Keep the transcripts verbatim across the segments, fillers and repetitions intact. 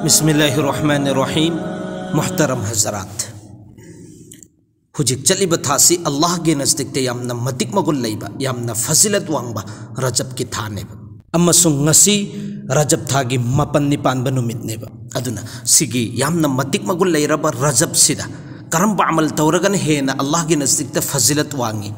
ꯕꯤꯁꯃꯤꯜꯂꯥꯍꯤꯔ ꯔꯍꯃꯥꯅꯤꯔ ꯔꯍꯤꯝ꯫ ꯃꯨꯍꯇꯔꯝ ꯍꯖꯔꯥꯠ, ꯍꯧꯖꯤꯛ ꯆꯠꯂꯤꯕ ꯊꯥꯁꯤ ꯑꯜꯂꯥꯍꯒꯤ ꯅꯖꯗꯤꯛꯇ ꯌꯥꯝꯅ ꯃꯇꯤꯛ ꯃꯒꯨꯟ ꯂꯩꯕ, ꯌꯥꯝꯅ ꯐꯖꯤꯂꯠ ꯋꯥꯡꯕ ꯔꯖꯕꯀꯤ ꯊꯥꯅꯦꯕ꯫ ꯑꯃꯁꯨꯡ ꯉꯁꯤ ꯔꯖꯕ ꯊꯥꯒꯤ ꯃꯥꯄꯟꯅꯤ ꯄꯥꯟꯕ ꯅꯨꯃꯤꯠꯅꯦꯕ꯫ ꯑꯗꯨꯅ ꯁꯤꯒꯤ ꯌꯥꯝꯅ ꯃꯇꯤꯛ ꯃꯒꯨꯟ ꯂꯩꯔꯕ ꯔꯖꯕꯁꯤꯗ ꯀꯔꯝꯕ ꯑꯃꯜ ꯇꯧꯔꯒꯅ ꯍꯦꯟꯅ ꯑꯜꯂꯥꯍꯒꯤ ꯅꯖꯗꯤꯛꯇ ꯐꯖꯤꯂꯠ ꯋꯥꯡꯉꯤ?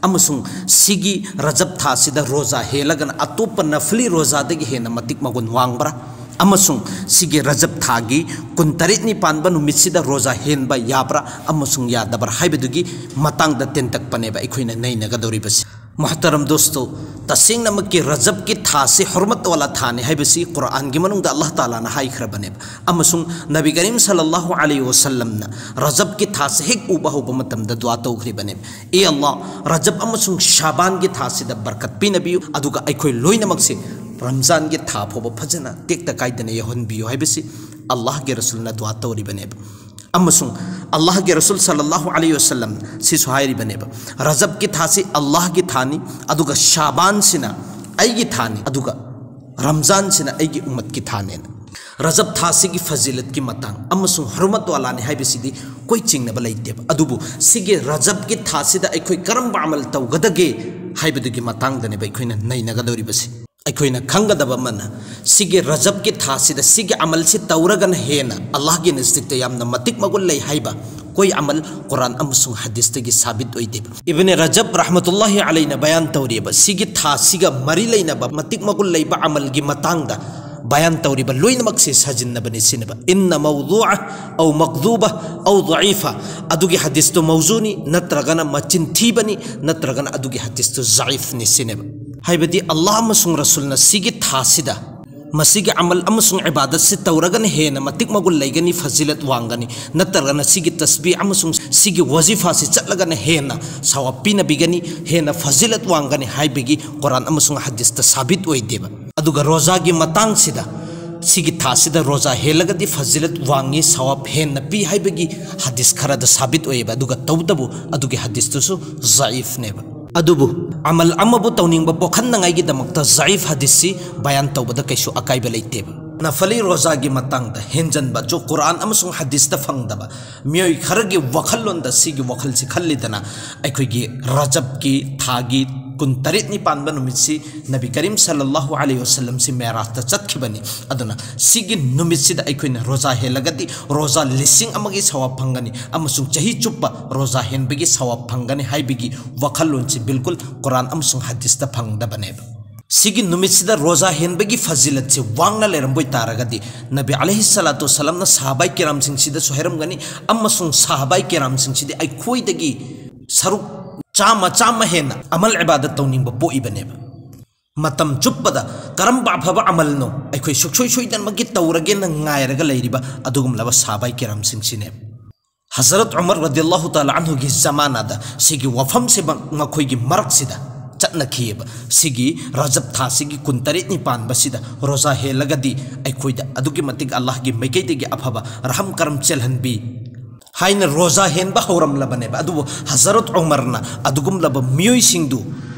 ꯑꯃꯁꯨꯡ ꯁꯤꯒꯤ ꯔꯖꯕ ꯊꯥꯁꯤꯗ ꯔꯣꯖꯥ ꯍꯦꯜꯂꯒꯅ ꯑꯇꯣꯞꯄ ꯅꯐꯂꯤ ꯔꯣꯖꯥꯗꯒꯤ ꯍꯦꯟꯅ ꯃꯇꯤꯛ ꯃꯒꯨꯟ ꯋꯥꯡꯕ꯭ꯔꯥ? ꯑꯃꯁꯨꯡ ꯁꯤꯒꯤ ꯔꯖꯕ ꯊꯥꯒꯤ ꯀꯨꯟꯇꯔꯦꯠꯅꯤ ꯄꯥꯟꯕ ꯅꯨꯃꯤꯠꯁꯤꯗ ꯔꯣꯖꯥ ꯍꯦꯟꯕ ꯌꯥꯕ꯭ꯔꯥ ꯑꯃꯁꯨꯡ ꯌꯥꯗꯕ꯭ꯔꯥ ꯍꯥꯏꯕꯗꯨꯒꯤ ꯃꯇꯥꯡꯗ ꯇꯦꯟꯇꯛꯄꯅꯦꯕ ꯑꯩꯈꯣꯏꯅ ꯅꯩꯅꯒꯗꯧꯔꯤꯕꯁꯤ꯫ ꯃꯨꯍꯇꯔꯝ ꯗꯣꯁꯇꯣ, ꯇꯁꯦꯡꯅꯃꯛꯀꯤ ꯔꯖꯕꯀꯤ ꯊꯥꯁꯤ ꯍꯨꯔꯃꯠ ꯋꯥꯂꯥ ꯊꯥꯅꯤ ꯍꯥꯏꯕꯁꯤ ꯀꯨꯔꯥꯟꯒꯤ ꯃꯅꯨꯡꯗ ꯑꯜꯂꯥꯍ ꯇꯥꯂꯥꯅ ꯍꯥꯏꯈ꯭ꯔꯕꯅꯦꯕ꯫ ꯑꯃꯁꯨꯡ ꯅꯕꯤ ꯀꯔꯤꯝ ꯁꯜꯂꯜꯂꯥꯍꯨ ꯑꯂꯩꯍꯤ ꯋꯁꯜꯂꯝꯅ ꯔꯖꯕꯀꯤ ꯊꯥꯁꯤ ꯍꯦꯛ ꯎꯕ ꯍꯧꯕ ꯃꯇꯝꯗ ꯗꯨꯋꯥ ꯇꯧꯈ꯭ꯔꯤꯕꯅꯦꯕ, "ꯑꯦ ꯑꯜꯂꯥꯍ, ꯔꯖꯕ ꯑꯃꯁꯨꯡ ꯁꯥꯕꯥꯟꯒꯤ ꯊꯥꯁꯤꯗ ꯕꯔꯀꯠ ꯄꯤꯅꯕꯤꯌꯨ, ꯑꯗꯨꯒ ꯑꯩꯈꯣꯏ ꯂꯣꯏꯅꯃꯛꯁꯦ ꯔꯝꯖꯥꯟꯒꯤ ꯊꯥ ꯐꯥꯎꯕ ꯐꯖꯅ ꯇꯦꯛꯇ ꯀꯥꯏꯗꯅ ꯌꯧꯍꯟꯕꯤꯌꯨ" ꯍꯥꯏꯕꯁꯤ ꯑꯜꯂꯥꯍꯒꯤ ꯔꯁꯨꯜꯅ ꯗꯨꯋꯥ ꯇꯧꯔꯤꯕꯅꯦꯕ꯫ ꯑꯃꯁꯨꯡ ꯑꯜꯂꯥꯍꯒꯤ ꯔꯁꯨꯜ ꯁꯜꯂꯜꯂꯥꯍꯨ ꯑꯂꯩꯍꯤ ꯋꯁꯜꯂꯝ ꯁꯤꯁꯨ ꯍꯥꯏꯔꯤꯕꯅꯦꯕ, "ꯔꯖꯕꯀꯤ ꯊꯥꯁꯤ ꯑꯜꯂꯥꯍꯒꯤ ꯊꯥꯅꯤ, ꯑꯗꯨꯒ ꯁꯥꯕꯥꯟꯁꯤꯅ ꯑꯩꯒꯤ ꯊꯥꯅꯤ, ꯑꯗꯨꯒ ꯔꯝꯖꯥꯟꯁꯤꯅ ꯑꯩꯒꯤ ꯎꯝꯃꯠꯀꯤ ꯊꯥꯅꯦꯅ"꯫ ꯔꯖꯕ ꯊꯥꯁꯤꯒꯤ ꯐꯖꯤꯂꯠꯀꯤ ꯃꯇꯥꯡ ꯑꯃꯁꯨꯡ ꯍꯨꯔꯃꯠ ꯋꯥꯂꯥꯅꯤ ꯍꯥꯏꯕꯁꯤꯗꯤ ꯀꯣꯏ ꯆꯤꯡꯅꯕ ꯂꯩꯇꯦꯕ꯫ ꯑꯗꯨꯕꯨ ꯁꯤꯒꯤ ꯔꯖꯕꯀꯤ ꯊꯥꯁꯤꯗ ꯑꯩꯈꯣꯏ ꯀꯔꯝꯕ ꯑꯃꯜ ꯇꯧꯒꯗꯒꯦ ꯍꯥꯏꯕꯗꯨꯒꯤ ꯃꯇꯥꯡꯗꯅꯦꯕ ꯑꯩꯈꯣꯏꯅ ꯅꯩꯅꯒꯗꯧꯔꯤꯕꯁꯤ꯫ ꯑꯩꯈꯣꯏꯅ ꯈꯪꯒꯗꯕ ꯑꯃꯅ, ꯁꯤꯒꯤ ꯔꯖꯕꯀꯤ ꯊꯥꯁꯤꯗ ꯁꯤꯒꯤ ꯑꯃꯜꯁꯤ ꯇꯧꯔꯒꯅ ꯍꯦꯟꯅ ꯑꯜꯂꯥꯍꯒꯤ ꯅꯖꯗꯤꯛꯇ ꯌꯥꯝꯅ ꯃꯇꯤꯛ ꯃꯒꯨꯟ ꯂꯩ ꯍꯥꯏꯕ ꯀꯣꯏ ꯑꯃꯜ ꯀꯨꯔꯥꯟ ꯑꯃꯁꯨꯡ ꯍꯗꯤꯁꯇꯒꯤ ꯁꯥꯕꯤꯠ ꯑꯣꯏꯗꯦꯕ꯫ ꯏꯕꯅꯦ ꯔꯖꯕ ꯔꯍꯃꯇꯨꯜꯂꯥꯍꯤ ꯑꯂꯩꯅ ꯕꯌꯥꯟ ꯇꯧꯔꯤꯕ ꯁꯤꯒꯤ ꯊꯥꯁꯤꯒ ꯃꯔꯤ ꯂꯩꯅꯕ ꯃꯇꯤꯛ ꯃꯒꯨꯟ ꯂꯩꯕ ꯑꯃꯜꯒꯤ ꯃꯇꯥꯡꯗ ꯕꯌꯥꯟ ꯇꯧꯔꯤꯕ ꯂꯣꯏꯅꯃꯛꯁꯦ ꯁꯥꯖꯤꯟꯅꯕꯅꯤ ꯁꯤꯅꯦꯕ꯫ "ꯏꯟꯅ ꯃꯧꯗꯨꯑ ꯑꯧ ꯃꯛꯗꯨꯕ ꯑꯧ ꯗꯏꯐ", ꯑꯗꯨꯒꯤ ꯍꯗꯤꯁꯇꯨ ꯃꯧꯖꯨꯅꯤ, ꯅꯠꯇ꯭ꯔꯒꯅ ꯃꯆꯤꯟ ꯊꯤꯕꯅꯤ, ꯅꯠꯇ꯭ꯔꯒꯅ ꯑꯗꯨꯒꯤ ꯍꯗꯤꯁꯇꯨ ꯖꯥꯏꯐꯅꯤ ꯁꯤꯅꯦꯕ꯫ ꯍꯥꯏꯕꯗꯤ ꯑꯜꯂꯥꯍ ꯑꯃꯁꯨꯡ ꯔꯁꯨꯜꯅ ꯁꯤꯒꯤ ꯊꯥꯁꯤꯗ ꯃꯁꯤꯒꯤ ꯑꯃꯜ ꯑꯃꯁꯨꯡ ꯏꯕꯥꯗꯠꯁꯤ ꯇꯧꯔꯒꯅ ꯍꯦꯟꯅ ꯃꯇꯤꯛ ꯃꯒꯨꯟ ꯂꯩꯒꯅꯤ, ꯐꯖꯤꯂꯠ ꯋꯥꯡꯒꯅꯤ, ꯅꯠꯇ꯭ꯔꯒꯅ ꯁꯤꯒꯤ ꯇꯁꯕꯤ ꯑꯃꯁꯨꯡ ꯁꯤꯒꯤ ꯋꯥꯖꯤꯐꯥꯁꯤ ꯆꯠꯂꯒꯅ ꯍꯦꯟꯅ ꯁꯋꯥꯕ ꯄꯤꯅꯕꯤꯒꯅꯤ, ꯍꯦꯟꯅ ꯐꯖꯤꯂꯠ ꯋꯥꯡꯒꯅꯤ ꯍꯥꯏꯕꯒꯤ ꯀꯨꯔꯥꯟ ꯑꯃꯁꯨꯡ ꯍꯗꯤꯁꯇ ꯁꯥꯕꯤꯠ ꯑꯣꯏꯗꯦꯕ꯫ ꯑꯗꯨꯒ ꯔꯣꯖꯥꯒꯤ ꯃꯇꯥꯡꯁꯤꯗ, ꯁꯤꯒꯤ ꯊꯥꯁꯤꯗ ꯔꯣꯖꯥ ꯍꯦꯜꯂꯒꯗꯤ ꯐꯖꯤꯂꯠ ꯋꯥꯡꯉꯤ, ꯁꯋꯥꯕ ꯍꯦꯟꯅ ꯄꯤ ꯍꯥꯏꯕꯒꯤ ꯍꯗꯤꯁ ꯈꯔꯗ ꯁꯥꯕꯤꯠ ꯑꯣꯏꯌꯦꯕ꯫ ꯑꯗꯨꯒ ꯇꯧꯕꯇꯕꯨ ꯑꯗꯨꯒꯤ ꯍꯗꯤꯁꯇꯨꯁꯨ ꯖꯥꯏꯐꯅꯦꯕ꯫ ꯑꯗꯨꯕꯨ ꯑꯃꯜ ꯑꯃꯕꯨ ꯇꯧꯅꯤꯡꯕ ꯄꯣꯛꯍꯟꯅꯉꯥꯏꯒꯤꯗꯃꯛꯇ ꯖꯥꯏꯐ ꯍꯗꯤꯁꯁꯤ ꯕꯌꯥꯟ ꯇꯧꯕꯗ ꯀꯩꯁꯨ ꯑꯀꯥꯏꯕ ꯂꯩꯇꯦꯕ꯫ ꯅꯐꯂꯤ ꯔꯣꯖꯥꯒꯤ ꯃꯇꯥꯡꯗ ꯍꯦꯟꯖꯟꯕ, ꯆꯣ ꯀꯨꯔꯥꯟ ꯑꯃꯁꯨꯡ ꯍꯗꯤꯁꯇ ꯐꯪꯗꯕ ꯃꯤꯑꯣꯏ ꯈꯔꯒꯤ ꯋꯥꯈꯜꯂꯣꯟꯗ ꯁꯤꯒꯤ ꯋꯥꯈꯜꯁꯤ ꯈꯜꯂꯤꯗꯅ ꯑꯩꯈꯣꯏꯒꯤ ꯔꯖꯕꯀꯤ ꯊꯥꯒꯤ ꯀꯨꯟꯇꯔꯦꯠꯅꯤ ꯄꯥꯟꯕ ꯅꯨꯃꯤꯠꯁꯤ ꯅꯕꯤ ꯀꯔꯤꯝ ꯁꯜꯂꯜꯂꯥꯍꯨ ꯑꯂꯩꯍꯤ ꯋꯁꯜꯂꯝꯁꯤ ꯃꯦꯔꯥꯖꯇ ꯆꯠꯈꯤꯕꯅꯤ꯫ ꯑꯗꯨꯅ ꯁꯤꯒꯤ ꯅꯨꯃꯤꯠꯁꯤꯗ ꯑꯩꯈꯣꯏꯅ ꯔꯣꯖꯥ ꯍꯦꯜꯂꯒꯗꯤ ꯔꯣꯖꯥ ꯂꯤꯁꯤꯡ ꯑꯃꯒꯤ ꯁꯋꯥꯕ ꯐꯪꯒꯅꯤ ꯑꯃꯁꯨꯡ ꯆꯍꯤ ꯆꯨꯞꯄ ꯔꯣꯖꯥ ꯍꯦꯟꯕꯒꯤ ꯁꯋꯥꯕ ꯐꯪꯒꯅꯤ ꯍꯥꯏꯕꯒꯤ ꯋꯥꯈꯜꯂꯣꯟꯁꯤ ꯕꯤꯜꯀꯨꯜ ꯀꯨꯔꯥꯟ ꯑꯃꯁꯨꯡ ꯍꯗꯤꯁꯇ ꯐꯪꯗꯕꯅꯦꯕ꯫ ꯁꯤꯒꯤ ꯅꯨꯃꯤꯠꯁꯤꯗ ꯔꯣꯖꯥ ꯍꯦꯟꯕꯒꯤ ꯐꯖꯤꯂꯠꯁꯦ ꯋꯥꯡꯅ ꯂꯩꯔꯝꯕ ꯑꯣꯏ ꯇꯥꯔꯒꯗꯤ ꯅꯕꯤ ꯑꯂꯩꯍꯤ ꯁꯂꯥꯇꯨ ꯋꯁꯂꯥꯝꯅ ꯁꯍꯥꯕꯥꯏ ꯀꯤꯔꯥꯝꯁꯤꯡꯁꯤꯗꯁꯨ ꯍꯥꯏꯔꯝꯒꯅꯤ, ꯑꯃꯁꯨꯡ ꯁꯍꯥꯕꯥꯏ ꯀꯤꯔꯥꯝꯁꯤꯡꯁꯤꯗꯤ ꯑꯩꯈꯣꯏꯗꯒꯤ ꯁꯔꯨꯛ ꯆꯥꯝꯃ, ꯆꯥꯝꯃ ꯍꯦꯟꯅ ꯑꯃꯜ ꯏꯕꯥꯗꯠ ꯇꯧꯅꯤꯡꯕ ꯄꯣꯛꯏꯕꯅꯦꯕ꯫ ꯃꯇꯝ ꯆꯨꯞꯄꯗ ꯀꯔꯝꯕ ꯑꯐꯕ ꯑꯃꯜꯅꯣ ꯑꯩꯈꯣꯏ ꯁꯨꯛꯁꯣꯏ ꯁꯣꯏꯗꯅꯃꯛꯀꯤ ꯇꯧꯔꯒꯦꯅ ꯉꯥꯏꯔꯒ ꯂꯩꯔꯤꯕ ꯑꯗꯨꯒꯨꯝꯂꯕ ꯁꯍꯥꯕꯥꯏ ꯀꯤꯔꯥꯝꯁꯤꯡꯁꯤꯅꯦꯕ꯫ ꯍꯖꯔꯠ ꯎꯃꯔ ꯔꯗꯤꯌꯜꯂꯥꯍꯨ ꯇꯥꯂꯥ ꯑꯟꯍꯨꯒꯤ ꯖꯃꯥꯅꯥꯗ ꯁꯤꯒꯤ ꯋꯥꯐꯝꯁꯤꯃꯛ ꯃꯈꯣꯏꯒꯤ ꯃꯔꯛꯁꯤꯗ ꯆꯠꯅꯈꯤꯑꯕ꯫ ꯁꯤꯒꯤ ꯔꯖꯕ ꯊꯥꯁꯤꯒꯤ ꯀꯨꯟꯇꯔꯦꯠꯅꯤ ꯄꯥꯟꯕꯁꯤꯗ ꯔꯣꯖꯥ ꯍꯦꯜꯂꯒꯗꯤ ꯑꯩꯈꯣꯏꯗ ꯑꯗꯨꯛꯀꯤ ꯃꯇꯤꯛ ꯑꯜꯂꯥꯍꯒꯤ ꯃꯥꯏꯀꯩꯗꯒꯤ ꯑꯐꯕ ꯔꯍꯝ ꯀꯔꯝ ꯆꯦꯜꯍꯟꯕꯤ ꯍꯥꯏꯅ ꯔꯣꯖꯥ ꯍꯦꯟꯕ ꯍꯧꯔꯝꯂꯕꯅꯦꯕ꯫ ꯑꯗꯨꯕꯨ ꯍꯖꯔꯠ ꯎꯃꯔꯅ ꯑꯗꯨꯒꯨꯝꯂꯕ ꯃꯤꯑꯣꯏꯁꯤꯡꯗꯨ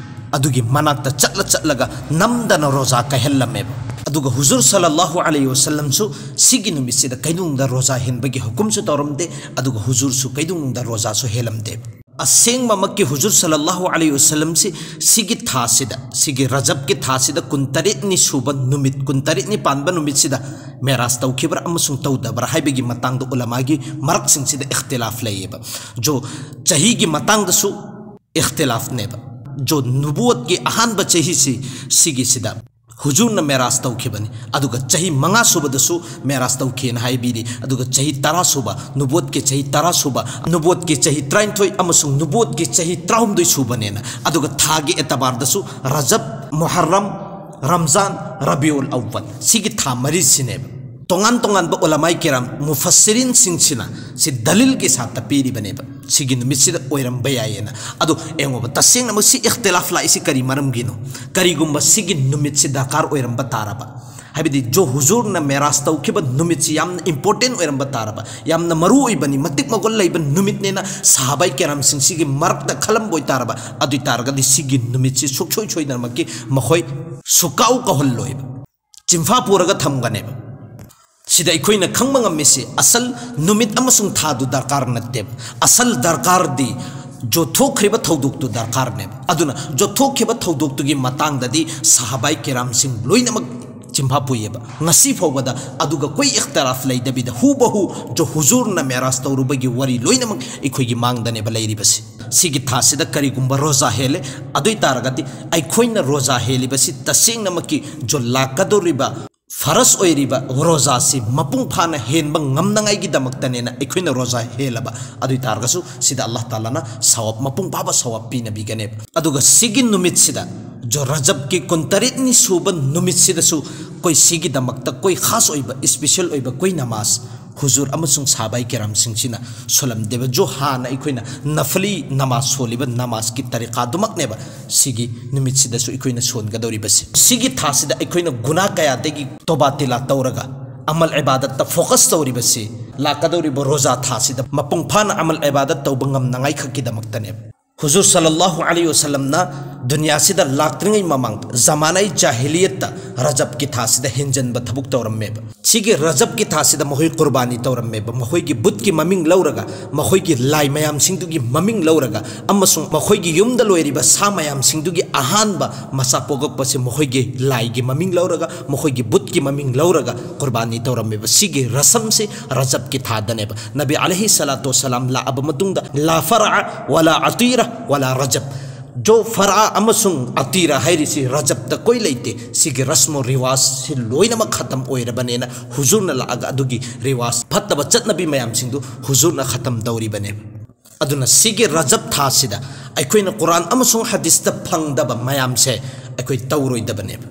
ꯑꯗꯨꯒꯤ ꯃꯅꯥꯛꯇ ꯆꯠꯂ ꯆꯠꯂꯒ ꯅꯝꯗꯅ ꯔꯣꯖꯥ ꯀꯥꯏꯍꯜꯂꯝꯃꯦꯕ꯫ ꯑꯗꯨꯒ ꯍꯨꯖꯨꯔ ꯁꯜꯂꯜꯂꯥꯍꯨ ꯑꯂꯩꯍꯤ ꯋꯁꯜꯂꯝꯁꯨ ꯁꯤꯒꯤ ꯅꯨꯃꯤꯠꯁꯤꯗ ꯀꯩꯗꯧꯅꯨꯡꯗ ꯔꯣꯖꯥ ꯍꯦꯟꯕꯒꯤ ꯍꯨꯀꯨꯝꯁꯨ ꯇꯧꯔꯝꯗꯦ, ꯑꯗꯨꯒ ꯍꯨꯖꯨꯔꯁꯨ ꯀꯩꯗꯧꯅꯨꯡꯗ ꯔꯣꯖꯥꯁꯨ ꯍꯦꯜꯂꯝꯗꯦꯕ꯫ ꯑꯁꯦꯡꯕꯃꯛꯀꯤ ꯍꯨꯖꯨꯔ ꯁꯜꯂꯜꯂꯥꯍꯨ ꯑꯂꯩꯍꯤ ꯋꯁꯜꯂꯝꯁꯤ ꯁꯤꯒꯤ ꯊꯥꯁꯤꯗ, ꯁꯤꯒꯤ ꯔꯖꯕꯀꯤ ꯊꯥꯁꯤꯗ ꯀꯨꯟꯇꯔꯦꯠꯅꯤ ꯁꯨꯕ ꯅꯨꯃꯤꯠ, ꯀꯨꯟꯇꯔꯦꯠꯅꯤ ꯄꯥꯟꯕ ꯅꯨꯃꯤꯠꯁꯤꯗ ꯃꯦꯔꯥꯖ ꯇꯧꯈꯤꯕ꯭ꯔꯥ ꯑꯃꯁꯨꯡ ꯇꯧꯗꯕ꯭ꯔꯥ ꯍꯥꯏꯕꯒꯤ ꯃꯇꯥꯡꯗ ꯎꯂꯃꯥꯒꯤ ꯃꯔꯛꯁꯤꯡꯁꯤꯗ ꯏꯈꯇꯤꯂꯥꯐ ꯂꯩꯌꯦꯕ꯫ ꯖꯣ ꯆꯍꯤꯒꯤ ꯃꯇꯥꯡꯗꯁꯨ ꯏꯈꯇꯤꯂꯥꯐꯅꯦꯕ꯫ ꯖꯣ ꯅꯨꯕꯨꯋꯠꯀꯤ ꯑꯍꯥꯟꯕ ꯆꯍꯤꯁꯤ ꯁꯤꯒꯤꯁꯤꯗ ꯍꯨꯖꯨꯔꯅ ꯃꯦꯔꯥꯖ ꯇꯧꯈꯤꯕꯅꯤ, ꯑꯗꯨꯒ ꯆꯍꯤ ꯃꯉꯥ ꯁꯨꯕꯗꯁꯨ ꯃꯦꯔꯥꯖ ꯇꯧꯈꯤꯅ ꯍꯥꯏꯕꯤꯔꯤ, ꯑꯗꯨꯒ ꯆꯍꯤ ꯇꯔꯥ ꯁꯨꯕ, ꯅꯨꯕꯨꯋꯠꯀꯤ ꯆꯍꯤ ꯇꯔꯥ ꯁꯨꯕ, ꯅꯨꯕꯨꯋꯠꯀꯤ ꯆꯍꯤ ꯇꯔꯥꯅꯤꯊꯣꯏ ꯑꯃꯁꯨꯡ ꯅꯨꯕꯨꯋꯠꯀꯤ ꯆꯍꯤ ꯇꯔꯥꯍꯨꯝꯗꯣꯏ ꯁꯨꯕꯅꯦꯅ꯫ ꯑꯗꯨꯒ ꯊꯥꯒꯤ ꯑꯦꯇꯕꯥꯔꯗꯁꯨ ꯔꯖꯕ, ꯃꯨꯍꯔꯔꯝ, ꯔꯝꯖꯥꯟ, ꯔꯕꯤꯎꯜ ꯑꯧꯋꯜ, ꯁꯤꯒꯤ ꯊꯥ ꯃꯔꯤꯁꯤꯅꯦꯕ꯫ ꯇꯣꯉꯥꯟ ꯇꯣꯉꯥꯟꯕ ꯎꯂꯃꯥꯏ ꯀꯤꯔꯥꯝ, ꯃꯨꯐꯁꯁꯤꯔꯤꯟꯁꯤꯡꯁꯤꯅ ꯁꯤ ꯗꯂꯤꯜꯒꯤ ꯁꯥꯠꯇ ꯄꯤꯔꯤꯕꯅꯦꯕ, ꯁꯤꯒꯤ ꯅꯨꯃꯤꯠꯁꯤꯗ ꯑꯣꯏꯔꯝꯕ ꯌꯥꯏꯌꯦꯅ꯫ ꯑꯗꯣ ꯌꯦꯡꯉꯣꯕ, ꯇꯁꯦꯡꯅꯃꯛ ꯁꯤ ꯏꯈꯇꯤꯂꯥꯐ ꯂꯥꯛꯏꯁꯤ ꯀꯔꯤ ꯃꯔꯝꯒꯤꯅꯣ? ꯀꯔꯤꯒꯨꯝꯕ ꯁꯤꯒꯤ ꯅꯨꯃꯤꯠꯁꯤ ꯗꯔꯀꯥꯔ ꯑꯣꯏꯔꯝꯕ ꯇꯥꯔꯕ, ꯍꯥꯏꯕꯗꯤ ꯖꯣ ꯍꯨꯖꯨꯔꯅ ꯃꯦꯔꯥꯖ ꯇꯧꯈꯤꯕ ꯅꯨꯃꯤꯠꯁꯤ ꯌꯥꯝꯅ ꯏꯝꯄꯣꯔꯇꯦꯟ ꯑꯣꯏꯔꯝꯕ ꯇꯥꯔꯕ, ꯌꯥꯝꯅ ꯃꯔꯨ ꯑꯣꯏꯕꯅꯤ, ꯃꯇꯤꯛ ꯃꯒꯨꯟ ꯂꯩꯕ ꯅꯨꯃꯤꯠꯅꯦꯅ ꯁꯍꯥꯕꯥꯏ ꯀꯤꯔꯥꯝꯁꯤꯡꯁꯤꯒꯤ ꯃꯔꯛꯇ ꯈꯜꯂꯝꯕ ꯑꯣꯏꯇꯥꯔꯕ, ꯑꯗꯨ ꯑꯣꯏꯇꯥꯔꯒꯗꯤ ꯁꯤꯒꯤ ꯅꯨꯃꯤꯠꯁꯤ ꯁꯨꯡꯁꯣꯏ ꯁꯣꯏꯗꯅꯃꯛꯀꯤ ꯃꯈꯣꯏ ꯁꯨꯀꯥꯎ ꯀꯥꯎꯍꯜꯂꯣꯏꯕ꯫ ꯆꯤꯟꯐꯥ ꯄꯨꯔꯒ ꯊꯝꯒꯅꯦꯕ꯫ ꯁꯤꯗ ꯑꯩꯈꯣꯏꯅ ꯈꯪꯕ ꯉꯝꯃꯤꯁꯤ ꯑꯁꯜ ꯅꯨꯃꯤꯠ ꯑꯃꯁꯨꯡ ꯊꯥꯗꯨ ꯗꯔꯀꯥꯔ ꯅꯠꯇꯦꯕ꯫ ꯑꯁꯜ ꯗꯔꯀꯥꯔꯗꯤ ꯖꯣ ꯊꯣꯛꯈ꯭ꯔꯤꯕ ꯊꯧꯗꯣꯛꯇꯨ ꯗꯔꯀꯥꯔꯅꯦꯕ꯫ ꯑꯗꯨꯅ ꯖꯣ ꯊꯣꯛꯈꯤꯕ ꯊꯧꯗꯣꯛꯇꯨꯒꯤ ꯃꯇꯥꯡꯗꯗꯤ ꯁꯍꯥꯕꯥꯏ ꯀꯤꯔꯥꯝꯁꯤꯡ ꯂꯣꯏꯅꯃꯛ ꯆꯤꯟꯐꯥ ꯄꯨꯏꯌꯦꯕ꯫ ꯉꯁꯤ ꯐꯥꯎꯕꯗ ꯑꯗꯨꯒ ꯀꯣꯏ ꯏꯈꯇꯤꯂꯥꯐ ꯂꯩꯇꯕꯤꯗ ꯍꯨꯕꯍꯨ ꯖꯣ ꯍꯨꯖꯨꯔꯅ ꯃꯦꯔꯥꯖ ꯇꯧꯔꯨꯕꯒꯤ ꯋꯥꯔꯤ ꯂꯣꯏꯅꯃꯛ ꯑꯩꯈꯣꯏꯒꯤ ꯃꯥꯡꯗꯅꯦꯕ ꯂꯩꯔꯤꯕꯁꯤ꯫ ꯁꯤꯒꯤ ꯊꯥꯁꯤꯗ ꯀꯔꯤꯒꯨꯝꯕ ꯔꯣꯖꯥ ꯍꯦꯜꯂꯦ, ꯑꯗꯨ ꯑꯣꯏ ꯇꯥꯔꯒꯗꯤ ꯑꯩꯈꯣꯏꯅ ꯔꯣꯖꯥ ꯍꯦꯜꯂꯤꯕꯁꯤ ꯇꯁꯦꯡꯅꯃꯛꯀꯤ ꯖꯣ ꯂꯥꯛꯀꯗꯧꯔꯤꯕ ꯐꯔꯁ ꯑꯣꯏꯔꯤꯕ ꯔꯣꯖꯥꯁꯤ ꯃꯄꯨꯡ ꯐꯥꯅ ꯍꯦꯟꯕ ꯉꯝꯅꯉꯥꯏꯒꯤꯗꯃꯛꯇꯅꯦꯅ ꯑꯩꯈꯣꯏꯅ ꯔꯣꯖꯥ ꯍꯦꯜꯂꯕ ꯑꯗꯨ ꯑꯣꯏ ꯇꯥꯔꯒꯁꯨ ꯁꯤꯗ ꯑꯜꯂꯥꯍ ꯇꯥꯂꯥꯅ ꯁꯋꯥꯕ, ꯃꯄꯨꯡ ꯐꯥꯕ ꯁꯋꯥꯕ ꯄꯤꯅꯕꯤꯒꯅꯦꯕ꯫ ꯑꯗꯨꯒ ꯁꯤꯒꯤ ꯅꯨꯃꯤꯠꯁꯤꯗ ꯖꯣ ꯔꯖꯕꯀꯤ ꯀꯨꯟꯇꯔꯦꯠꯅꯤ ꯁꯨꯕ ꯅꯨꯃꯤꯠꯁꯤꯗꯁꯨ ꯑꯩꯈꯣꯏ ꯁꯤꯒꯤꯗꯃꯛꯇ ꯑꯩꯈꯣꯏ ꯈꯥꯁ ꯑꯣꯏꯕ, ꯏꯁꯄꯤꯁꯦꯜ ꯑꯣꯏꯕ ꯑꯩꯈꯣꯏ ꯅꯃꯥꯖ ꯍꯨꯖꯨꯔ ꯑꯃꯁꯨꯡ ꯁꯍꯥꯕꯥꯏ ꯀꯤꯔꯥꯝꯁꯤꯡꯁꯤꯅ ꯁꯣꯜꯂꯝꯗꯦꯕ꯫ ꯖꯣ ꯍꯥꯟꯅ ꯑꯩꯈꯣꯏꯅ ꯅꯐꯂꯤ ꯅꯃꯥꯖ ꯁꯣꯜꯂꯤꯕ ꯅꯃꯥꯖꯀꯤ ꯇꯔꯤꯀꯥꯗꯨꯃꯛꯅꯦꯕ ꯁꯤꯒꯤ ꯅꯨꯃꯤꯠꯁꯤꯗꯁꯨ ꯑꯩꯈꯣꯏꯅ ꯁꯣꯟꯒꯗꯧꯔꯤꯕꯁꯦ꯫ ꯁꯤꯒꯤ ꯊꯥꯁꯤꯗ ꯑꯩꯈꯣꯏꯅ ꯒꯨꯅꯥ ꯀꯌꯥꯗꯒꯤ ꯇꯣꯕꯥ ꯇꯤꯂꯥ ꯇꯧꯔꯒ ꯑꯃꯜ ꯏꯕꯥꯗꯠꯇ ꯐꯣꯀꯁ ꯇꯧꯔꯤꯕꯁꯤ ꯂꯥꯛꯀꯗꯧꯔꯤꯕ ꯔꯣꯖꯥ ꯊꯥꯁꯤꯗ ꯃꯄꯨꯡ ꯐꯥꯅ ꯑꯃꯜ ꯏꯕꯥꯗꯠ ꯇꯧꯕ ꯉꯝꯅꯉꯥꯏ ꯈꯛꯀꯤꯗꯃꯛꯇꯅꯦꯕ꯫ ꯍꯨꯖꯨꯔ ꯁꯜꯂꯜꯂꯥꯍꯨ ꯑꯂꯩꯍꯤ ꯋꯁꯜꯂꯝꯅ ꯗꯨꯅꯤꯌꯥꯁꯤꯗ ꯂꯥꯛꯇ꯭ꯔꯤꯉꯩ ꯃꯃꯥꯡꯗ ꯖꯃꯥꯅꯥꯏ ꯖꯥꯍꯤꯂꯤꯌꯠꯇ ꯔꯖꯕꯀꯤ ꯊꯥꯁꯤꯗ ꯍꯦꯟꯖꯟꯕ ꯊꯕꯛ ꯇꯧꯔꯝꯃꯦꯕ꯫ ꯁꯤꯒꯤ ꯔꯖꯕꯀꯤ ꯊꯥꯁꯤꯗ ꯃꯈꯣꯏ ꯀꯨꯔꯕꯥꯅꯤ ꯇꯧꯔꯝꯃꯦꯕ꯫ ꯃꯈꯣꯏꯒꯤ ꯕꯨꯠꯀꯤ ꯃꯃꯤꯡ ꯂꯧꯔꯒ, ꯃꯈꯣꯏꯒꯤ ꯂꯥꯏ ꯃꯌꯥꯝꯁꯤꯡꯗꯨꯒꯤ ꯃꯃꯤꯡ ꯂꯧꯔꯒ, ꯑꯃꯁꯨꯡ ꯃꯈꯣꯏꯒꯤ ꯌꯨꯝꯗ ꯂꯣꯏꯔꯤꯕ ꯁꯥ ꯃꯌꯥꯝꯁꯤꯡꯗꯨꯒꯤ ꯑꯍꯥꯟꯕ ꯃꯆꯥ ꯄꯣꯛꯂꯛꯄꯁꯦ ꯃꯈꯣꯏꯒꯤ ꯂꯥꯏꯒꯤ ꯃꯃꯤꯡ ꯂꯧꯔꯒ, ꯃꯈꯣꯏꯒꯤ ꯕꯨꯠꯀꯤ ꯃꯃꯤꯡ ꯂꯧꯔꯒ ꯀꯨꯔꯕꯥꯅꯤ ꯇꯧꯔꯝꯃꯦꯕ꯫ ꯁꯤꯒꯤ ꯔꯁꯝꯁꯤ ꯔꯖꯕꯀꯤ ꯊꯥꯗꯅꯦꯕ꯫ ꯅꯕꯤ ꯑꯂꯩꯍꯤ ꯁꯂꯥꯇꯨ ꯋꯁꯂꯥꯝ ꯂꯥꯛꯑꯕ ꯃꯇꯨꯡꯗ ꯂꯥ ꯐꯔꯑ ꯋꯥꯂꯥ ꯑꯇꯤꯔ ꯋꯥꯂꯥ ꯔꯖꯕ, ꯖꯣ ꯐꯔꯑ ꯑꯃꯁꯨꯡ ꯑꯇꯤꯔ ꯍꯥꯏꯔꯤꯁꯤ ꯔꯖꯕꯇ ꯀꯣꯏ ꯂꯩꯇꯦ꯫ ꯁꯤꯒꯤ ꯔꯁꯃꯣ ꯔꯤꯋꯥꯖꯁꯤ ꯂꯣꯏꯅꯃꯛ ꯈꯇꯝ ꯑꯣꯏꯔꯕꯅꯦꯅ ꯍꯨꯖꯨꯔꯅ ꯂꯥꯛꯑꯒ ꯑꯗꯨꯒꯤ ꯔꯤꯋꯥꯖ, ꯐꯠꯇꯕ ꯆꯠꯅꯕꯤ ꯃꯌꯥꯝꯁꯤꯡꯗꯨ ꯍꯨꯖꯨꯔꯅ ꯈꯇꯝ ꯇꯧꯔꯤꯕꯅꯦꯕ꯫ ꯑꯗꯨꯅ ꯁꯤꯒꯤ ꯔꯖꯕ ꯊꯥꯁꯤꯗ ꯑꯩꯈꯣꯏꯅ ꯀꯨꯔꯥꯟ ꯑꯃꯁꯨꯡ ꯍꯗꯤꯁꯇ ꯐꯪꯗꯕ ꯃꯌꯥꯝꯁꯦ ꯑꯩꯈꯣꯏ ꯇꯧꯔꯣꯏꯗꯕꯅꯦꯕ꯫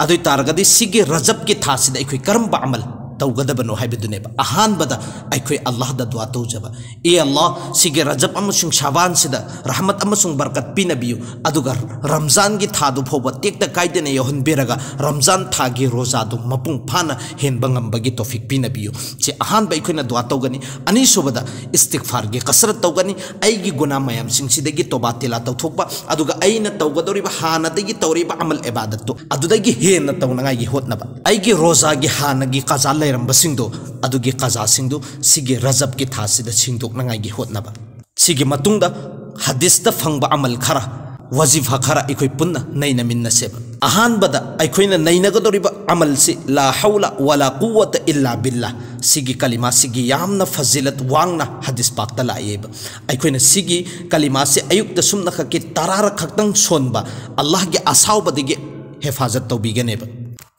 ꯑꯗꯨ ꯑꯣꯏ ꯇꯥꯔꯒꯗꯤ ꯁꯤꯒꯤ ꯔꯖꯕꯀꯤ ꯊꯥꯁꯤꯗ ꯑꯩꯈꯣꯏ ꯀꯔꯝꯕ ꯑꯃꯜ ꯇꯧꯒꯗꯕꯅꯣ ꯍꯥꯏꯕꯗꯨꯅꯦꯕ꯫ ꯑꯍꯥꯟꯕꯗ ꯑꯩꯈꯣꯏ ꯑꯜꯂꯥꯍꯗ ꯗꯨꯋꯥ ꯇꯧꯖꯕ, "ꯑꯦ ꯑꯜꯂꯥꯍ, ꯁꯤꯒꯤ ꯔꯖꯕ ꯑꯃꯁꯨꯡ ꯁꯥꯕꯥꯟꯁꯤꯗ ꯔꯍꯃꯠ ꯑꯃꯁꯨꯡ ꯕꯔꯀꯠ ꯄꯤꯅꯕꯤꯌꯨ, ꯑꯗꯨꯒ ꯔꯝꯖꯥꯟꯒꯤ ꯊꯥꯗꯨ ꯐꯥꯎꯕ ꯇꯦꯛꯇ ꯀꯥꯏꯗꯅ ꯌꯧꯍꯟꯕꯤꯔꯒ ꯔꯝꯖꯥꯟ ꯊꯥꯒꯤ ꯔꯣꯖꯥꯗꯨ ꯃꯄꯨꯡ ꯐꯥꯅ ꯍꯦꯟꯕ ꯉꯝꯕꯒꯤ ꯇꯣꯐꯤꯛ ꯄꯤꯅꯕꯤꯌꯨ"꯫ ꯁꯤ ꯑꯍꯥꯟꯕ ꯑꯩꯈꯣꯏꯅ ꯗꯨꯋꯥ ꯇꯧꯒꯅꯤ꯫ ꯑꯅꯤꯁꯨꯕꯗ ꯏꯁꯇꯤꯒꯐꯥꯔꯒꯤ ꯀꯁꯔꯠ ꯇꯧꯒꯅꯤ꯫ ꯑꯩꯒꯤ ꯒꯨꯅꯥ ꯃꯌꯥꯝꯁꯤꯡꯁꯤꯗꯒꯤ ꯇꯣꯕꯥ ꯇꯤꯂꯥ ꯇꯧꯊꯣꯛꯄ, ꯑꯗꯨꯒ ꯑꯩꯅ ꯇꯧꯒꯗꯧꯔꯤꯕ ꯍꯥꯟꯅꯗꯒꯤ ꯇꯧꯔꯤꯕ ꯑꯃꯜ ꯏꯕꯥꯗꯠꯇꯨ ꯑꯗꯨꯗꯒꯤ ꯍꯦꯟꯅ ꯇꯧꯅꯉꯥꯏꯒꯤ ꯍꯣꯠꯅꯕ꯫ ꯑꯩꯒꯤ ꯔꯣꯖꯥꯒꯤ ꯍꯥꯟꯅꯒꯤ ꯀꯖꯥ ꯂꯩꯔꯝꯕꯁꯤꯡꯗꯣ, ꯑꯗꯨꯒꯤ ꯀꯖꯥꯁꯤꯡꯗꯨ ꯁꯤꯒꯤ ꯔꯖꯕꯀꯤ ꯊꯥꯁꯤꯗ ꯁꯤꯡꯗꯣꯛꯅꯉꯥꯏꯒꯤ ꯍꯣꯠꯅꯕ꯫ ꯁꯤꯒꯤ ꯃꯇꯨꯡꯗ ꯍꯗꯤꯁꯇ ꯐꯪꯕ ꯑꯃꯜ ꯈꯔ, ꯋꯥꯖꯤꯐꯥ ꯈꯔ ꯑꯩꯈꯣꯏ ꯄꯨꯟꯅ ꯅꯩꯅꯃꯤꯟꯅꯁꯦꯕ꯫ ꯑꯍꯥꯟꯕꯗ ꯑꯩꯈꯣꯏꯅ ꯅꯩꯅꯒꯗꯧꯔꯤꯕ ꯑꯃꯜꯁꯤ ꯂꯥ ꯍꯧꯂ ꯋꯥꯂꯥ ꯀꯨꯋꯥꯇ ꯏꯜꯂꯥ ꯕꯤꯜꯂꯥ꯫ ꯁꯤꯒꯤ ꯀꯂꯤꯃꯥꯁꯤꯒꯤ ꯌꯥꯝꯅ ꯐꯖꯤꯂꯠ ꯋꯥꯡꯅ ꯍꯗꯤꯁ ꯄꯥꯛꯇ ꯂꯥꯛꯑꯦꯕ꯫ ꯑꯩꯈꯣꯏꯅ ꯁꯤꯒꯤ ꯀꯂꯤꯃꯥꯁꯤ ꯑꯌꯨꯛꯇ ꯁꯨꯝꯅꯈꯛꯀꯤ ꯇꯔꯥꯔꯛ ꯈꯛꯇꯪ ꯁꯣꯟꯕ ꯑꯜꯂꯥꯍꯒꯤ ꯑꯁꯥꯎꯕꯗꯒꯤ ꯍꯦꯐꯥꯖꯠ ꯇꯧꯕꯤꯒꯅꯦꯕ꯫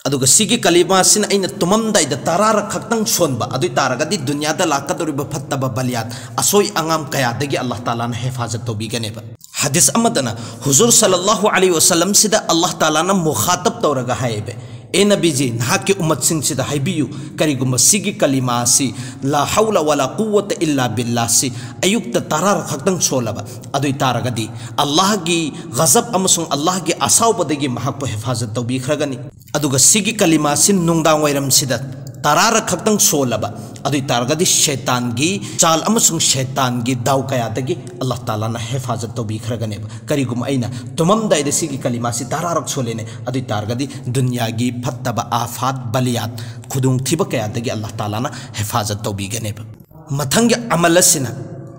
ꯑꯗꯨꯒ ꯁꯤꯒꯤ ꯀꯂꯤꯃꯥꯁꯤꯅ ꯑꯩꯅ ꯇꯨꯝꯃꯝꯗꯥꯏꯗ ꯇꯔꯥꯔꯛ ꯈꯛꯇꯪ ꯁꯣꯟꯕ, ꯑꯗꯨ ꯑꯣꯏ ꯇꯥꯔꯒꯗꯤ ꯗꯨꯅꯤꯌꯥꯗ ꯂꯥꯛꯀꯗꯧꯔꯤꯕ ꯐꯠꯇꯕ ꯕꯂꯤꯌꯥꯠ, ꯑꯁꯣꯏ ꯑꯉꯥꯝ ꯀꯌꯥꯗꯒꯤ ꯑꯜꯂꯥꯍ ꯇꯥꯂꯥꯅ ꯍꯦꯐꯥꯖꯠ ꯇꯧꯕꯤꯒꯅꯦꯕ꯫ ꯍꯗꯤꯁ ꯑꯃꯗꯅ ꯍꯨꯖꯨꯔ ꯁꯜꯂꯜꯂꯥꯍꯨ ꯑꯂꯩꯍꯤ ꯋꯁꯜꯂꯝꯁꯤꯗ ꯑꯜꯂꯥꯍ ꯇꯥꯂꯥꯅ ꯃꯨꯈꯥꯇꯕ ꯇꯧꯔꯒ ꯍꯥꯏꯌꯦꯕ, "ꯑꯦ ꯅꯕꯤꯖꯤ, ꯅꯍꯥꯛꯀꯤ ꯎꯝꯃꯠꯁꯤꯡꯁꯤꯗ ꯍꯥꯏꯕꯤꯌꯨ, ꯀꯔꯤꯒꯨꯝꯕ ꯁꯤꯒꯤ ꯀꯂꯤꯃꯥ ꯑꯁꯤ, ꯂꯥ ꯍꯧꯂ ꯋꯥꯂꯥ ꯀꯨꯋꯥꯇ ꯏꯜꯂꯥ ꯕꯤꯜꯂꯥꯍꯁꯤ, ꯑꯌꯨꯛꯇ ꯇꯔꯥꯔꯛ ꯈꯛꯇꯪ ꯁꯣꯜꯂꯕ, ꯑꯗꯨ ꯑꯣꯏ ꯇꯥꯔꯒꯗꯤ ꯑꯜꯂꯥꯍꯒꯤ ꯒꯖꯕ ꯑꯃꯁꯨꯡ ꯑꯜꯂꯥꯍꯒꯤ ꯑꯁꯥꯎꯕꯗꯒꯤ ꯃꯍꯥꯛꯄꯨ ꯍꯦꯐꯥꯖꯠ ꯇꯧꯕꯤꯈ꯭ꯔꯒꯅꯤ꯫ ꯑꯗꯨꯒ ꯁꯤꯒꯤ ꯀꯂꯤꯃꯥꯁꯤ ꯅꯨꯡꯗꯥꯡ ꯋꯥꯏꯔꯝꯁꯤꯗ ꯇꯔꯥꯔꯛ ꯈꯛꯇꯪ ꯁꯣꯜꯂꯕ, ꯑꯗꯨ ꯑꯣꯏ ꯇꯥꯔꯒꯗꯤ ꯁꯩꯇꯥꯟꯒꯤ ꯆꯥꯜ ꯑꯃꯁꯨꯡ ꯁꯩꯇꯥꯟꯒꯤ ꯗꯥꯎ ꯀꯌꯥꯗꯒꯤ ꯑꯜꯂꯥꯍ ꯇꯥꯂꯥꯅ ꯍꯦꯐꯥꯖꯠ ꯇꯧꯕꯤꯈ꯭ꯔꯒꯅꯦꯕ꯫ ꯀꯔꯤꯒꯨꯝꯕ ꯑꯩꯅ ꯇꯨꯝꯃꯝꯗꯥꯏꯗ ꯁꯤꯒꯤ ꯀꯂꯤꯃꯥꯁꯤ ꯇꯔꯥꯔꯛ ꯁꯣꯜꯂꯦꯅꯦ, ꯑꯗꯨ ꯑꯣꯏ ꯇꯥꯔꯒꯗꯤ ꯗꯨꯅꯤꯌꯥꯒꯤ ꯐꯠꯇꯕ, ꯑꯥꯐꯥꯠ, ꯕꯂꯤꯌꯥꯠ, ꯈꯨꯗꯣꯡꯊꯤꯕ ꯀꯌꯥꯗꯒꯤ ꯑꯜꯂꯥꯍ ꯇꯥꯂꯥꯅ ꯍꯦꯐꯥꯖꯠ ꯇꯧꯕꯤꯒꯅꯦꯕ"꯫ ꯃꯊꯪꯒꯤ ꯑꯃꯜ ꯑꯁꯤꯅ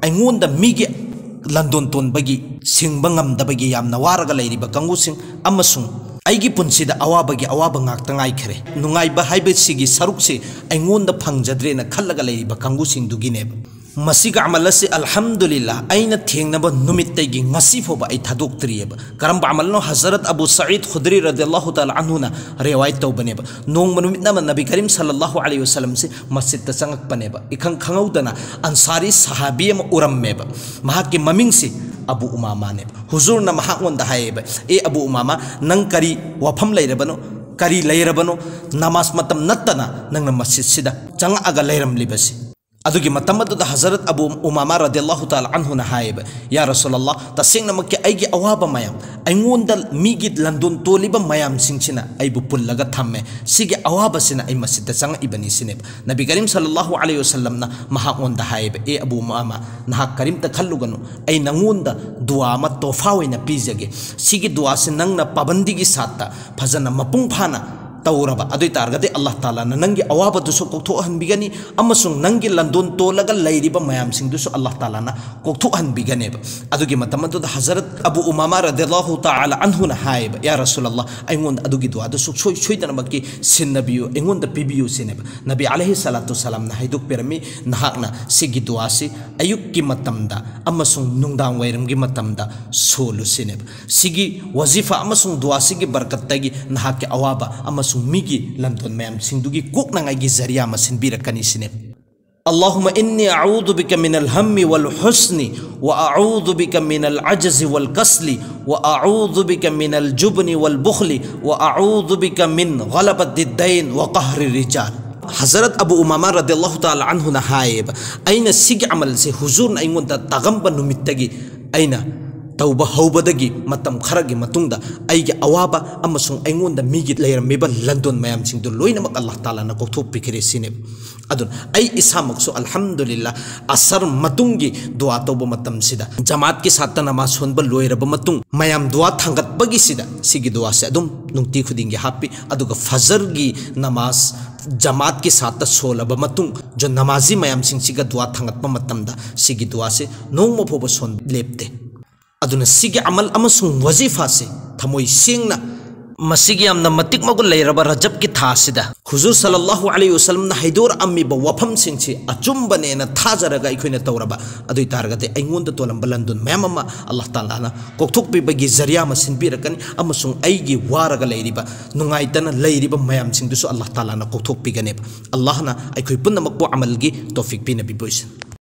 ꯑꯩꯉꯣꯟꯗ ꯃꯤꯒꯤ ꯂꯟꯗꯣꯟ ꯇꯣꯟꯕꯒꯤ ꯁꯤꯡꯕ ꯉꯝꯗꯕꯒꯤ ꯌꯥꯝꯅ ꯋꯥꯔꯒ ꯂꯩꯔꯤꯕ ꯀꯥꯡꯕꯨꯁꯤꯡ ꯑꯃꯁꯨꯡ ꯑꯩꯒꯤ ꯄꯨꯟꯁꯤꯗ ꯑꯋꯥꯕꯒꯤ ꯑꯋꯥꯕ ꯉꯥꯛꯇ ꯉꯥꯏꯈ꯭ꯔꯦ, ꯅꯨꯡꯉꯥꯏꯕ ꯍꯥꯏꯕꯁꯤꯒꯤ ꯁꯔꯨꯛꯁꯤ ꯑꯩꯉꯣꯟꯗ ꯐꯪꯖꯗ꯭ꯔꯦꯅ ꯈꯜꯂꯒ ꯂꯩꯔꯤꯕ ꯀꯥꯡꯕꯨꯁꯤꯡꯗꯨꯒꯤꯅꯦꯕ꯫ ꯃꯁꯤꯒ ꯑꯃꯜ ꯑꯁꯤ, ꯑꯜꯍꯝꯗꯨꯂꯤꯜꯂꯥꯍ, ꯑꯩꯅ ꯊꯦꯡꯅꯕ ꯅꯨꯃꯤꯠꯇꯒꯤ ꯉꯁꯤ ꯐꯥꯎꯕ ꯑꯩ ꯊꯥꯗꯣꯛꯇ꯭ꯔꯤꯑꯕ꯫ ꯀꯔꯝꯕ ꯑꯃꯜꯅꯣ? ꯍꯖꯔꯠ ꯑꯕꯨ ꯁꯌꯤꯗ ꯈꯨꯗ꯭ꯔꯤ ꯔꯗꯤꯌꯜꯂꯥꯍꯨ ꯇꯥꯂꯥ ꯑꯟꯍꯨꯅ ꯔꯦꯋꯥꯌꯠ ꯇꯧꯕꯅꯦꯕ꯫ ꯅꯣꯡꯃ ꯅꯨꯃꯤꯠ ꯑꯃ ꯅꯕꯤ ꯀꯔꯤꯝ ꯁꯜꯂꯜꯂꯥꯍꯨ ꯑꯂꯩꯍꯤ ꯋꯁꯜꯂꯝꯁꯤ ꯃꯁꯖꯤꯗꯇ ꯆꯪꯉꯛꯄꯅꯦꯕ꯫ ꯏꯈꯪ ꯈꯪꯍꯧꯗꯅ ꯑꯟꯁꯥꯔꯤ ꯁꯍꯥꯕꯤ ꯑꯃ ꯎꯔꯝꯃꯦꯕ꯫ ꯃꯍꯥꯛꯀꯤ ꯃꯃꯤꯡꯁꯤ ꯑꯕꯨ ꯎꯃꯥꯃꯥꯅꯦꯕ꯫ ꯍꯨꯖꯨꯔꯅ ꯃꯍꯥꯛꯉꯣꯟꯗ ꯍꯥꯏꯌꯦꯕ, "ꯑꯦ ꯑꯕꯨ ꯎꯃꯥꯃꯥ, ꯅꯪ ꯀꯔꯤ ꯋꯥꯐꯝ ꯂꯩꯔꯕꯅꯣ? ꯀꯔꯤ ꯂꯩꯔꯕꯅꯣ ꯅꯃꯥꯖ ꯃꯇꯝ ꯅꯠꯇꯅ ꯅꯪꯅ ꯃꯁꯖꯤꯗꯁꯤꯗ ꯆꯪꯉꯛꯑꯒ ꯂꯩꯔꯝꯂꯤꯕꯁꯤ? ꯑꯗꯨꯒꯤ ꯃꯇꯝ ꯑꯗꯨꯗ ꯍꯖꯔꯠ ꯑꯕꯨ ꯎꯃꯥꯃꯥ ꯔꯗꯤꯌꯜꯂꯥꯍꯨ ꯇꯥꯂꯥ ꯑꯟꯍꯨꯅ ꯍꯥꯏꯌꯦꯕ, "ꯌꯥ ꯔꯁꯨꯂꯜꯂꯥꯍ, ꯇꯁꯦꯡꯅꯃꯛꯀꯤ ꯑꯩꯒꯤ ꯑꯋꯥꯕ ꯃꯌꯥꯝ, ꯑꯩꯉꯣꯟꯗ ꯃꯤꯒꯤ ꯂꯟꯗꯣꯟ ꯇꯣꯜꯂꯤꯕ ꯃꯌꯥꯝꯁꯤꯡꯁꯤꯅ ꯑꯩꯕꯨ ꯄꯨꯜꯂꯒ ꯊꯝꯃꯦ, ꯁꯤꯒꯤ ꯑꯋꯥꯕꯁꯤꯅ ꯑꯩ ꯃꯁꯖꯤꯗꯇ ꯆꯪꯉꯛꯏꯕꯅꯤ" ꯁꯤꯅꯦꯕ꯫ ꯅꯕꯤ ꯀꯔꯤꯝ ꯁꯜꯂꯜꯂꯥꯍꯨ ꯑꯂꯩꯍꯤ ꯋꯁꯜꯂꯝꯅ ꯃꯍꯥꯛꯉꯣꯟꯗ ꯍꯥꯏꯌꯦꯕ, "ꯑꯦ ꯑꯕꯨ ꯎꯃꯥꯃꯥ, ꯅꯍꯥꯛ ꯀꯔꯤꯝꯇ ꯈꯜꯂꯨꯒꯅꯨ, ꯑꯩ ꯅꯪꯉꯣꯟꯗ ꯗꯨꯋꯥ ꯑꯃ ꯇꯣꯐꯥ ꯑꯣꯏꯅ ꯄꯤꯖꯒꯦ꯫ ꯁꯤꯒꯤ ꯗꯨꯋꯥꯁꯤ ꯅꯪꯅ ꯄꯥꯕꯟꯗꯤꯒꯤ ꯁꯥꯠꯇ ꯐꯖꯅ ꯃꯄꯨꯡ ꯐꯥꯅ ꯇꯧꯔꯕ ꯑꯗꯨ ꯑꯣꯏ ꯇꯥꯔꯒꯗꯤ ꯑꯜꯂꯥꯍ ꯇꯥꯂꯥꯅ ꯅꯪꯒꯤ ꯑꯋꯥꯕꯗꯨꯁꯨ ꯀꯣꯛꯊꯣꯛꯍꯟꯕꯤꯒꯅꯤ ꯑꯃꯁꯨꯡ ꯅꯪꯒꯤ ꯂꯟꯗꯣꯟ ꯇꯣꯜꯂꯒ ꯂꯩꯔꯤꯕ ꯃꯌꯥꯝꯁꯤꯡꯗꯨꯁꯨ ꯑꯜꯂꯥꯍ ꯇꯥꯂꯥꯅ ꯀꯣꯛꯊꯣꯛꯍꯟꯕꯤꯒꯅꯦꯕ"꯫ ꯑꯗꯨꯒꯤ ꯃꯇꯝ ꯑꯗꯨꯗ ꯍꯖꯔꯠ ꯑꯕꯨ ꯎꯃꯥꯃꯥ ꯔꯗꯤꯌꯜꯂꯥꯍꯨ ꯇꯥꯂꯥ ꯑꯟꯍꯨꯅ ꯍꯥꯏꯌꯦꯕ, "ꯌꯥ ꯔꯁꯨꯂꯜꯂꯥꯍ, ꯑꯩꯉꯣꯟꯗ ꯑꯗꯨꯒꯤ ꯗꯨꯋꯥꯗꯨ ꯁꯨꯡꯁꯣꯏ ꯁꯣꯏꯗꯅꯃꯛꯀꯤ ꯁꯤꯟꯅꯕꯤꯌꯨ, ꯑꯩꯉꯣꯟꯗ ꯄꯤꯕꯤꯌꯨ" ꯁꯤꯅꯦꯕ꯫ ꯅꯕꯤ ꯑꯂꯩꯍꯤ ꯁꯂꯥꯇꯨ ꯁꯂꯥꯝꯅ ꯍꯥꯏꯗꯣꯛꯄꯤꯔꯝꯃꯤ, "ꯅꯍꯥꯛꯅ ꯁꯤꯒꯤ ꯗꯨꯋꯥꯁꯤ ꯑꯌꯨꯛꯀꯤ ꯃꯇꯝꯗ ꯑꯃꯁꯨꯡ ꯅꯨꯡꯗꯥꯡ ꯋꯥꯏꯔꯝꯒꯤ ꯃꯇꯝꯗ ꯁꯣꯜꯂꯨ" ꯁꯤꯅꯦꯕ꯫ ꯁꯤꯒꯤ ꯋꯥꯖꯤꯐꯥ ꯑꯃꯁꯨꯡ ꯗꯨꯋꯥꯁꯤꯒꯤ ꯕꯔꯀꯠꯇꯒꯤ ꯅꯍꯥꯛꯀꯤ ꯑꯋꯥꯕ ꯑꯃꯁꯨꯡ ꯃꯤꯒꯤ ꯂꯟꯗꯣꯟ ꯃꯌꯥꯝꯁꯤꯡꯗꯨꯒꯤ ꯀꯣꯛꯅꯉꯥꯏꯒꯤ ꯖꯔꯤꯌꯥ ꯑꯃ ꯁꯤꯟꯕꯤꯔꯛꯀꯅꯤ ꯁꯤꯅꯦꯕ꯫ اللهم إني أعوذ بك من الهم والحزن، وأعوذ بك من العجز والكسل، وأعوذ بك من الجبن والبخل، وأعوذ بك من غلبة الدين وقهر الرجال. ꯍꯖꯔꯠ ꯑꯕꯨ ꯎꯃꯥꯃꯥ ꯔꯗꯤꯌꯜꯂꯥꯍꯨ ꯇꯥꯂꯥ ꯑꯟꯍꯨꯅ ꯍꯥꯏꯌꯦꯕ, "ꯑꯩꯅ ꯁꯤꯒꯤ ꯑꯃꯜꯁꯦ ꯍꯨꯖꯨꯔꯅ ꯑꯩꯉꯣꯟꯗ ꯇꯥꯒꯝꯕ ꯅꯨꯃꯤꯠꯇꯒꯤ ꯑꯩꯅ ꯇꯧꯕ ꯍꯧꯕꯗꯒꯤ ꯃꯇꯝ ꯈꯔꯒꯤ ꯃꯇꯨꯡꯗ ꯑꯩꯒꯤ ꯑꯋꯥꯕ ꯑꯃꯁꯨꯡ ꯑꯩꯉꯣꯟꯗ ꯃꯤꯒꯤ ꯂꯩꯔꯝꯃꯤꯕ ꯂꯟꯗꯣꯟ ꯃꯌꯥꯝꯁꯤꯡꯗꯨ ꯂꯣꯏꯅꯃꯛ ꯑꯜꯂꯥꯍ ꯇꯥꯂꯥꯅ ꯀꯣꯛꯊꯣꯛꯄꯤꯈ꯭ꯔꯦ" ꯁꯤꯅꯦꯕ꯫ ꯑꯗꯨꯅ ꯑꯩ ꯏꯁꯥꯃꯛꯁꯨ ꯑꯜꯍꯝꯗꯨꯂꯤꯜꯂꯥꯍ ꯑꯁꯔ ꯃꯇꯨꯡꯒꯤ ꯗꯨꯋꯥ ꯇꯧꯕ ꯃꯇꯝꯁꯤꯗ ꯖꯃꯥꯠꯀꯤ ꯁꯥꯠꯇ ꯅꯃꯥꯖ ꯁꯣꯟꯕ ꯂꯣꯏꯔꯕ ꯃꯇꯨꯡ ꯃꯌꯥꯝ ꯗꯨꯋꯥ ꯊꯥꯡꯒꯠꯄꯒꯤꯁꯤꯗ ꯁꯤꯒꯤ ꯗꯨꯋꯥꯁꯦ ꯑꯗꯨꯝ ꯅꯨꯡꯇꯤ ꯈꯨꯗꯤꯡꯒꯤ ꯍꯥꯞꯄꯤ꯫ ꯑꯗꯨꯒ ꯐꯖꯔꯒꯤ ꯅꯃꯥꯖ ꯖꯃꯥꯠꯀꯤ ꯁꯥꯠꯇ ꯁꯣꯜꯂꯕ ꯃꯇꯨꯡ ꯖ-, ꯅꯃꯥꯖꯤ ꯃꯌꯥꯝꯁꯤꯡꯁꯤꯒ ꯗꯨꯋꯥ ꯊꯥꯡꯒꯠꯄ ꯃꯇꯝꯗ ꯁꯤꯒꯤ ꯗꯨꯋꯥꯁꯦ ꯅꯣꯡꯃ ꯐꯥꯎꯕ ꯁꯣꯟ ꯂꯦꯞꯇꯦ꯫ ꯑꯗꯨꯅ ꯁꯤꯒꯤ ꯑꯃꯜ ꯑꯃꯁꯨꯡ ꯋꯥꯖꯤꯐꯥꯁꯦ ꯊꯃꯣꯏ ꯁꯦꯡꯅ, ꯃꯁꯤꯒꯤ ꯌꯥꯝꯅ ꯃꯇꯤꯛ ꯃꯒꯨꯟ ꯂꯩꯔꯕ ꯔꯖꯕꯀꯤ ꯊꯥ ꯑꯁꯤꯗ ꯍꯨꯖꯨꯔ ꯁꯜꯂꯜꯂꯥꯍꯨ ꯑꯂꯩꯍꯤ ꯋꯁꯜꯂꯝꯅ ꯍꯩꯗꯣꯔꯛꯑꯝꯃꯤꯕ ꯋꯥꯐꯝꯁꯤꯡꯁꯤ ꯑꯆꯨꯝꯕꯅꯦꯅ ꯊꯥꯖꯔꯒ ꯑꯩꯈꯣꯏꯅ ꯇꯧꯔꯕ ꯑꯗꯨ ꯑꯣꯏ ꯇꯥꯔꯒꯗꯤ ꯑꯩꯉꯣꯟꯗ ꯇꯣꯜꯂꯝꯕ ꯂꯟꯗꯣꯟ ꯃꯌꯥꯝ ꯑꯃ ꯑꯜꯂꯥꯍ ꯇꯥꯂꯥꯅ ꯀꯣꯛꯊꯣꯛꯄꯤꯕꯒꯤ ꯖꯔꯤꯌꯥ ꯑꯃ ꯁꯤꯟꯕꯤꯔꯛꯀꯅꯤ ꯑꯃꯁꯨꯡ ꯑꯩꯒꯤ ꯋꯥꯔꯒ ꯂꯩꯔꯤꯕ, ꯅꯨꯡꯉꯥꯏꯇꯅ ꯂꯩꯔꯤꯕ ꯃꯌꯥꯝꯁꯤꯡꯗꯨꯁꯨ ꯑꯜꯂꯥꯍ ꯇꯥꯂꯥꯅ ꯀꯣꯛꯊꯣꯛꯄꯤꯒꯅꯦꯕ꯫ ꯑꯜꯂꯥꯍꯅ ꯑꯩꯈꯣꯏ ꯄꯨꯝꯅꯃꯛꯄꯨ ꯑꯃꯜꯒꯤ ꯇꯧꯐꯤꯛ ꯄꯤꯅꯕꯤꯕ ꯑꯣꯏꯁꯅꯨ꯫